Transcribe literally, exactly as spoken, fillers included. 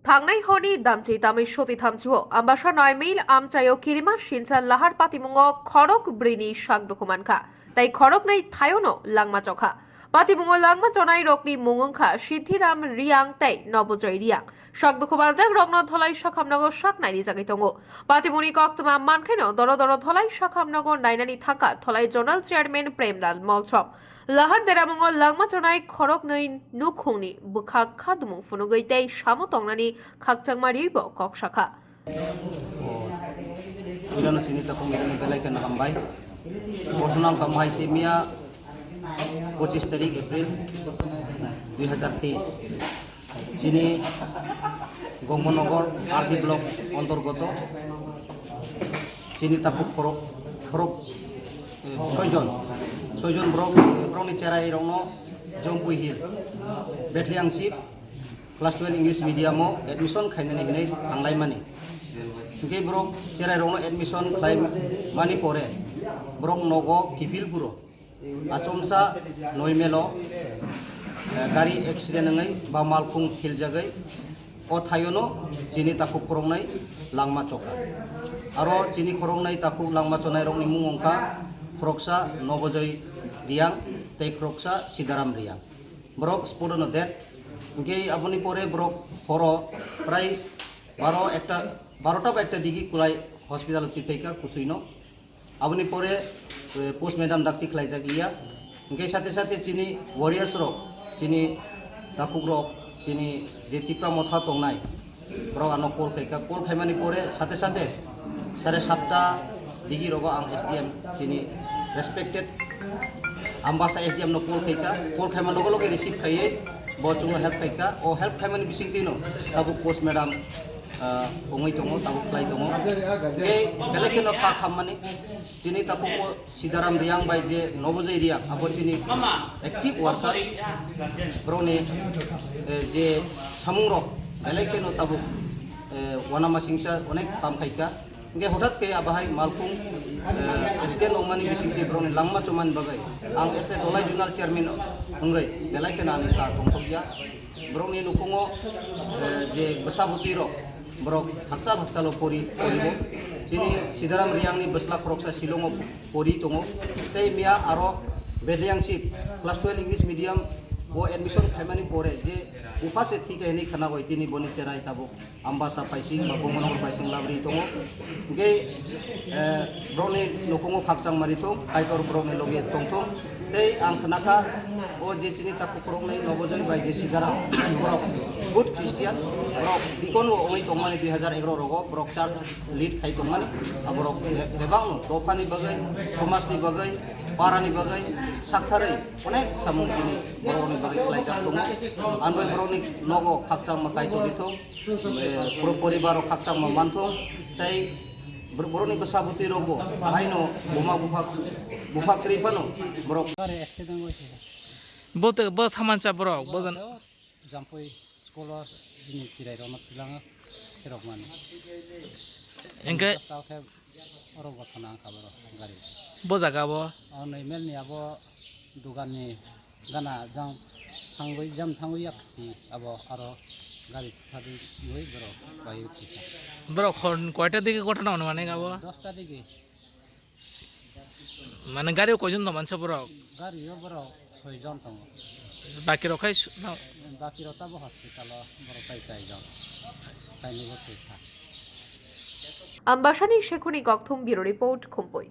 Thangnai horni damchi tamwi soti thamchio Ambasa nai mil amchaio kirima sincha lahar patimungo khorok bwrwini sak dukhu mankha, tei khoroknwi thaiono langma chokha. Patimungo langma chonai rokni mung wngkha Siddhiram Riang tei Nobojoy Riang. Sak dukhu manjak rokno Dholai sakhamnogo sak naini jagwi tongo. Patimungni koktwma mankhaino doro doro Dholai sakhamnogo nainani thangkha Dholai Zonal Chairman Premlal Molsom. Lahar deramungo langma chonai khoroknwi nukhungni bwkhak khadumung phunugwi tei samo tongnani khakchangma riwibo kok sakha. Irano chini takhuk irano belai kheno hambai. Borsonang kam hai se miya pochis tarik April dui hazar teis. Chini Gongmonogor R D block ontorgoto chini takhuk khorok, khorok, eh, soijon, soijon borok, eh, borokni cherai rokno Jompui Hill, Bethlehem Sip, class twelve English medium o admission khainani hinwi thanglaimani. Hinkhe borok cherai rokno admission khlaimani pore borok nogo kiphil phuro. Achomsa noi melo, eh, gari accident wngwi ba malkhung philjagwi o thaiono chini takhuk khoroknwi langma chokha. Aro chini khoroknwi takhuk langma chonai rokni mung wngkha khoroksa Nobojoy Riang tei khoroksa Sidaram Riang. Borok spot-o no dead. Hinkhe aboni pore borok horo prai baro ekta, barota ba ekta digi kulai hospital-o twi phaikha kuthwino. Aboni pore, eh, post mortem dakti khlaijak liya. Hinkhe sate sate chini warriors rok, chini takhuk rok, chini je Tipra Motha tongnai, borok ano call khaikha. Call khaimani pore sate sate sare satta digi rogo ang S D M chini respected Ambasa S D M no call khaikha. Call khaima loge loge receive khaiwi bo chwngno help khaikha. O help khaimani bisingtwino tabuk post mortem, ah, ongwi tongo, tabuk khlai tongo. Tei belai kheno kha khammani chini takhuk o Sidaram Riang bai je Nobojoy Riang, abo chini active worker, borokni, eh, je samungrok belai kheno tabuk, eh, uanama singcha onek kam khaikha. Hinkhe hothat khe abo hai malkhung, eh, accident wngmani bisingtwi borokni langma chomani bagwi ang as a Dholai Zonal Chairman wngwi belai kheno ani kha tongthokya. Borokni nukhungo, eh, je bwsa bwtwi rok, borok hakchal hakchalo pori, poribo. Chini Sidaram Riangni bwsla khoroksa Shillongo pori tongo. Tei miya aro Bedeyang Sip class twelve English medium o admission khaimani pore je bupha se thik hinwi khna bai tini boni cherai tabuk Ambasa paising ba Gongmonogor paising labri tongo. Hinkhe, eh, borokni nukhungo khakchangma rithung, Kaitor borokni logi tongthung. Tei ang khnakha, o je chini takhuk khoroknwi Nobojoy bai je Sidaram, borok good Christian, borok deacon bo wngwi tongmani dui hazar egaroh rogo, borok church lead khai tongmani, aborok be-, bebakno dophani bagwi, somajni bagwi, parani bagwi, saktharwi onek samung chini borokni bagwi khlaijak tongo. Ang bai borokni nogo khakchangma Kaitor rithung, eh, poro-, poribaro khakchangma manthung, tei bor-, borokni bwsa bwtwi rokbo haino buma bupha, bupha kwrwi phano borok. Gari accident wngwi thika. Bo te, bo thamancha borok, bo jan- Jampui school o bini chirai rokno twlang khirok mani. Engke tao khe oro gothona wngkha borok gari. Bo jaga bo? O noi mel ni abo dugan ni gana jang thangwi, jam thangwi yak si abo aro gari thadi wi borok bai thika. Borok hor koita digi gothona hwnwi mani abo? Dosta digi. Mane gari o koijon tongmani sa borok? Gari o borok soi jon tongo. Baki rok khai su-, no. Baki rok tabo hospital o borok tai chai jon. Taini bo thwi kha. Ambasani Shekhuni Gokthum, Bureau Report, Khumpui.